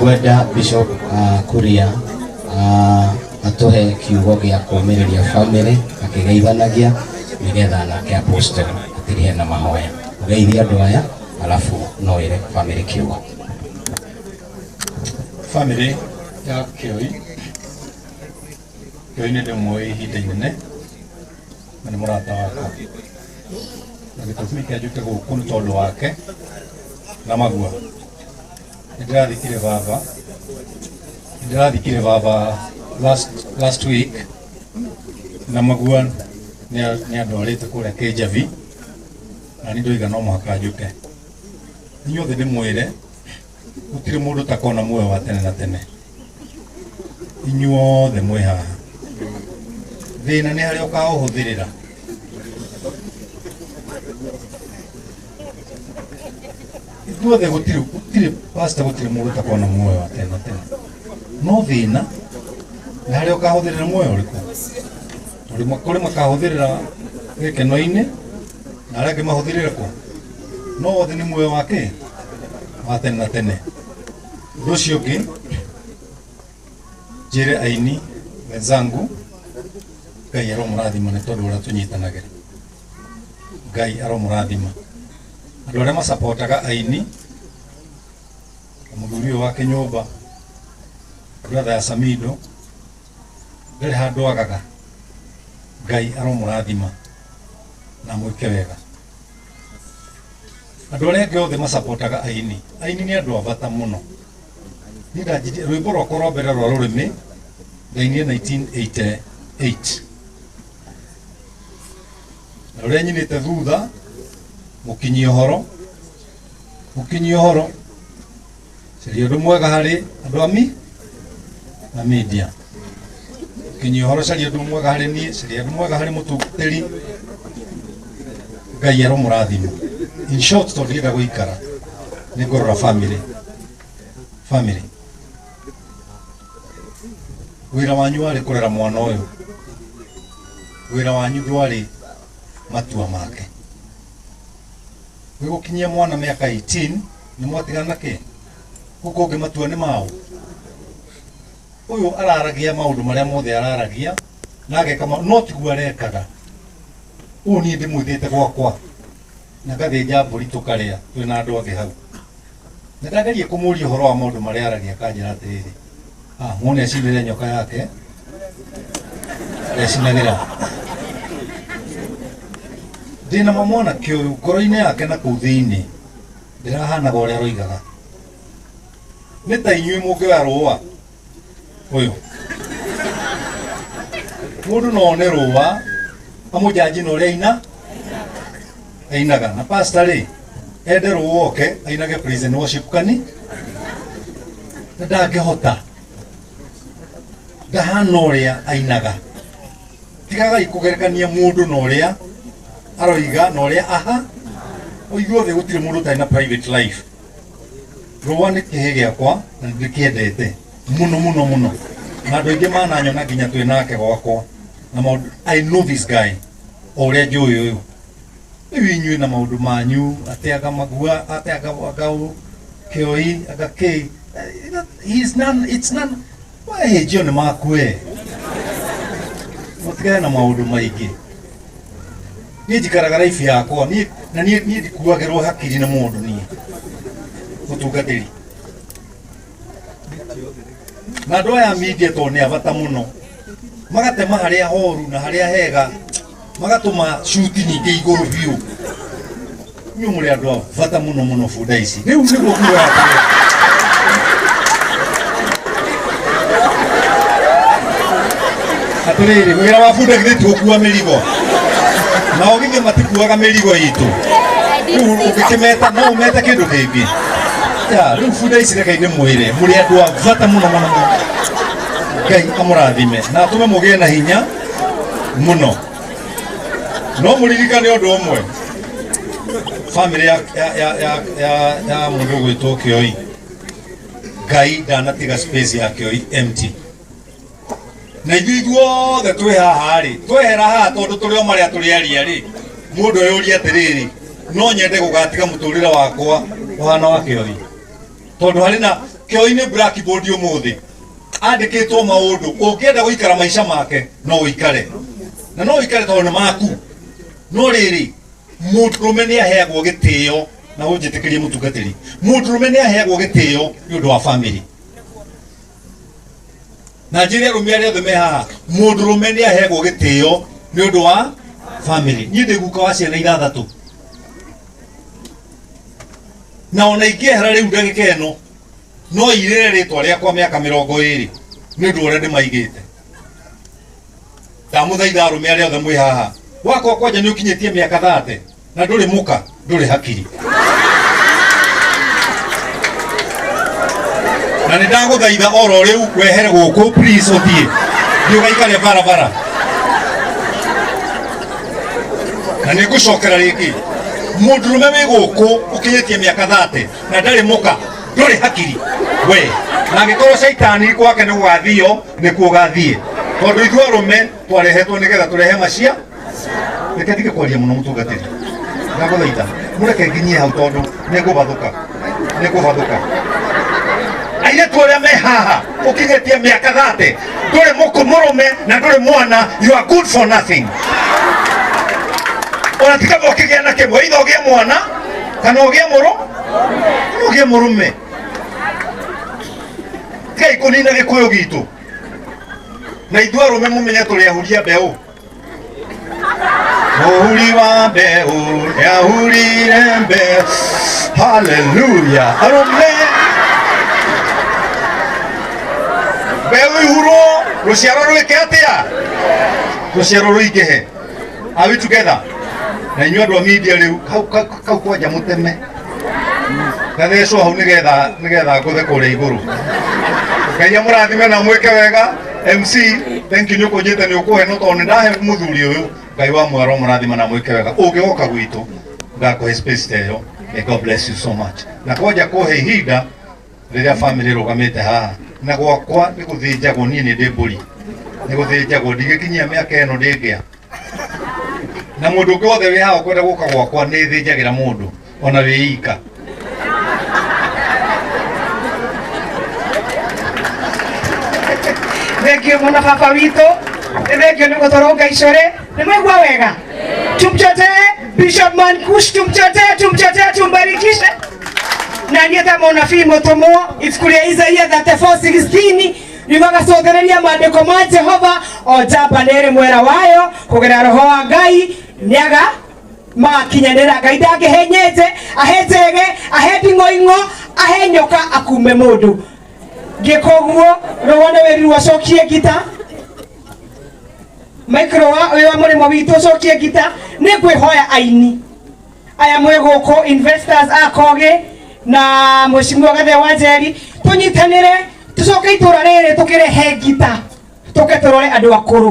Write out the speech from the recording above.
Ngwenda Bishop Kuria atũhe kiugo gĩa kũũmĩrĩria family akĩgeithanagia nĩgetha nake apostle atirihe na mahoya. Ũgeithie andũ aya alafu no ĩre family kiugo. Family ya Kĩoi, Kĩoi nĩ ndĩmũĩ ihinda inene na nĩ mũrata wakwa, na gĩtũmi kĩa njũke gũkũ nĩ tondũ wake na Magua. Nĩ ndĩrathikire baba, nĩ ndĩrathikire baba last week, na Magua nĩ andwarĩte kũrĩa Kĩnjabi, na nĩ ndoiga no mũhaka njũke. Inyuothe ndĩmwĩre gũtirĩ mũndũ ũtakona muoyo wa tene na tene. Inyuothe mwĩ haha, thĩna nĩ harĩa ũkaũhũthĩrĩra. Ithuothe gũtirĩ, gũtirĩ pastor, gũtirĩ mũndũ ũtakona muoyo wa tene na tene, no thĩna nĩ harĩa ũkahũthĩrĩra muoyo ũrĩkũ. Tondũ kũrĩ makahũthĩrĩra gĩkeno-inĩ na arĩa angĩ mahũthĩrĩre kũ, no othe nĩ muoyo wa kĩ wa tene na tene. Ũndũ ũcio ũngĩ njĩre aini wenzangu, Ngai aromũrathima nĩ tondũ ũrĩa tũnyitanagĩra. Ngai aromũrathima. Andũ arĩa macapotaga aini, mũthuri ũyũ wa kĩnyũmba, brother ya Samido, ndarĩ handũ agaga. Ngai aromũrathima na mwĩke wega. Andũ arĩa angĩ othe macapotaga aini, aini nĩ andũ a bata mũno. Niĩ ndanjirie rwĩmbo rwakwa rwa mbere rwa rũrĩmĩ ndainire 1988, na rũrĩa nyinĩte thutha mũkinyie ũhoro, mũkinyie ũhoro, caria ũndũ mwega harĩ andũ a mi na media, mũkinyie ũhoro, caria ũndũ mwega harĩ niĩ, caria ũndũ mwega harĩ mũtungatĩri. Ngai aromũrathima. In short, tondũ ndienda gũikara, nĩ ngũrora family. Family, wĩra wanyu warĩ kũrera mwana ũyũ, wĩra wanyu ndwarĩ matua make. Wĩgũkinyia mwana mĩaka 18 nĩ mwatigana kĩ kũu kũngĩ, matua nĩ mao. Ũyũ araragia maũndũ marĩa mothe araragia na ageka no tiguo arekaga. Ũũ niĩ ndĩmwĩthĩte gwakwa na ngathĩnja mbũri tũkarĩa twĩna andũ angĩ hau, na ndageria kũmũria ũhoro wa maũndũ marĩa aragia, akanjĩra atĩrĩrĩ, ah, muone acinĩre nyoka yake arecinagĩra. Ndĩna ma mwanake ũyũ ngoro-inĩ yake na kũu thĩinĩ ndĩrahanaga ũrĩa aroigaga. Nĩ ta inyuĩ mũngĩoya rũa ũyũ, mũndũ no one rũa amũnjanji na ũrĩa aina ainaga, na pastor rĩ ende rũa oke ainage praise and worship kani na ndangĩhota, ndahana ũrĩa ainaga. Tigagai kũgerekania mũndũ na ũrĩa aroiga na ũrĩa aha. Ithuothe gũtirĩ mũndũ ũtarĩ na private life. Rũa nĩ kĩhĩ gĩakwa na nĩ ndĩkĩendete mũno mũno mũno, na andũ aingĩ mananyona nginya twĩ nake gwakwa na maũndũ. I know this guy o ũrĩa njũĩ ũyũ. Rĩu inyuĩ na maũndũ manyu atĩ anga Magua, atĩ anga anga Kĩoi, anga kĩ, he's none, it's none. Wahĩnjio nĩ makue, mũtigane na maũndũ maingĩ. Niĩ njikaraga life yakwa niĩ, na niĩ niĩ ndikuagĩrwo hakiri nĩ mũndũ. Niĩ mũtungatĩri na andũ aya media, tondũ nĩ a bata mũno, magatema harĩa horu na harĩa hega, magatũma cuti nyingĩ igũrũ biũ. Inyuĩ mũrĩ andũ a bata mũno mũno. Bunda ici rĩu nĩguo kuga atĩrĩ, atĩrĩrĩ, wĩra wa bunda githĩ ti gũkua mĩrigo? Nao githĩ matikuaga mĩrigo itũ? Rĩu ũngĩkĩmeta no ũmete kĩndũ kĩngĩ ya rĩu. Bunda ici, rekei ndĩmwĩre, mũrĩ andũ a bata mũno mũno mũno. Ngai amũrathime na atũme mũgĩe na hinya mũno. No mũririkane ũndũ ũmwe, family ya mũndũ ũgwĩtwo Kĩoi, Ngai ndanatiga space ya Kĩoi empty. Na ithuĩ ithuothe twĩ haha rĩ, twehera haha, tondũ tũrĩ o marĩa tũrĩ aria rĩ, mũndũ eyũrie atĩrĩrĩ, no nyende gũgatiga mũtũrĩre wakwa ũhana wa Kĩoi? Tondũ harĩ na Kĩoinĩ blackboard ũmũthĩ andĩkĩtwo maũndũ ũngĩenda gũikara maica make no ũikare na no ũikare tondũ nĩ maku. No rĩrĩ, mũndũrũme nĩ aheagwo gĩtĩo, na ũnjĩtĩkĩrie mũtungatĩri, mũndũrũme nĩ aheagwo gĩtĩo nĩ ũndũ wa family. Na njĩre arũme arĩa othe me haha, mũndũrũme nĩ aheagwo gĩtĩo nĩ ũndũ wa family. Niĩ ndĩ guka wa ciana ithathatũ, na ona ingĩehera rĩu ndagĩka ĩno no irĩre rĩtwa rĩakwa mĩaka 20 nĩ ũndũ ũrĩa ndĩmaigĩte. Ndamũthaitha arũme arĩa othe mwĩ haha, wakwa kwanja nĩ ũkinyĩtie mĩaka 30 na ndũrĩ mũka, ndũrĩ hakiri, na nĩ ndagũthaitha oro rĩu wehere gũkũ, please, ũthiĩ thiĩ ũgaikare barabara. Na nĩ ngũcokera rĩngĩ, mũndũrũme wĩ gũkũ ũkinyĩtie mĩaka 30 na ndarĩ mũka, ndũrĩ hakiri we, na angĩkorwo caitani gwake nĩ gũgathio nĩkuo ũgathiĩ, tondũ ithuĩ arũme twarehetwo nĩgetha tũrehe macia. Reke ndige kwaria mũno, mũtungatĩri, ndagũthaitha mũreke nginyie hau tondũ nĩngũbathũka, nĩngũbathũka. Airĩtu arĩa me haha ũkinyĩtie mĩaka 30 ndũrĩ mũkũ mũrũme na ndũrĩ mwana, you are good for nothing. Ona ti kaba ũkĩgĩa na kĩmwe, either ũgĩe mwana kana ũgĩe mũrũ ũgĩe mũrũme. Tigai kũnina gĩkũyũ gitũ, na ithuĩ arũme mũmenye tũrĩ ahuria mbeũ. Mũhuri wa mbeũ nĩahurire mbeũ, haleluya. Arũme, mbeũ ihurwo, rũciaro rwĩke atĩa? Rũciaro rũingĩhe. Are we together? Na inyuĩ andũ a media rĩu kau kau kwanja mũteme gathecwo hau nĩgetha nĩgetha ngũthe kũrĩa igũrũ. Ngai amũrathime na mwĩke wega. MC, thank you nĩ ũkũnjĩte nĩ ũkũhe, no tondũ nĩ ndahe mũthuri ũyũ, Ngai wa mwaro mũrathima na mwĩke wega. Ũngĩgoka gwitũ ngakũhe space ta ĩyo. May God bless you so much. Na kwanja kũhe ihinda rĩrĩa family ĩrũgamĩte haha, na gwakwa nĩ gũthĩnjagwo, niĩ nĩ ndĩ mbũri nĩ gũthĩnjagwo, ndigĩkinyia mĩaka ĩno ndĩngĩa na mũndũ ũngĩ wothe wĩ haha ũkwenda gũka gwakwa nĩ thĩnjagĩra mũndũ ona wĩ ika. Thengio mũno baba witũ, nĩ thengio nĩ gũtũrũnga icũrĩ. Nĩ mwaigua wega? Tumchotee Bishop Mankush, tumchotee, tumchotee, tumbarikishe. Na niĩ ta mũnabii mũtũmwo, ibuku rĩa Isaia 34:16 riugaga, cũthĩrĩria maandĩko ma Jehova, o njamba nĩ ĩrĩ mwera wayo, kũgerera roho wa Ngai nĩaga magakinyanĩra. Ngai ndangĩhe nyenje, ahe njege, ahe nding'oing'o, ahe nyoka akume mũndũ. Ngĩka ũguo rũa nĩ wĩrirwo acokie ngita Michael wa ũyũ wa mũrĩmo witũ, ũcokie ngita. Nĩ ngwĩhoya aini aya mwĩ gũkũ, investors a Kogi na Mheshimiwa Gathe wa Njeri, tũnyitanĩre tũcoke itũra rĩrĩ tũkĩrehe ngita, tũke tũrore andũ akũrũ.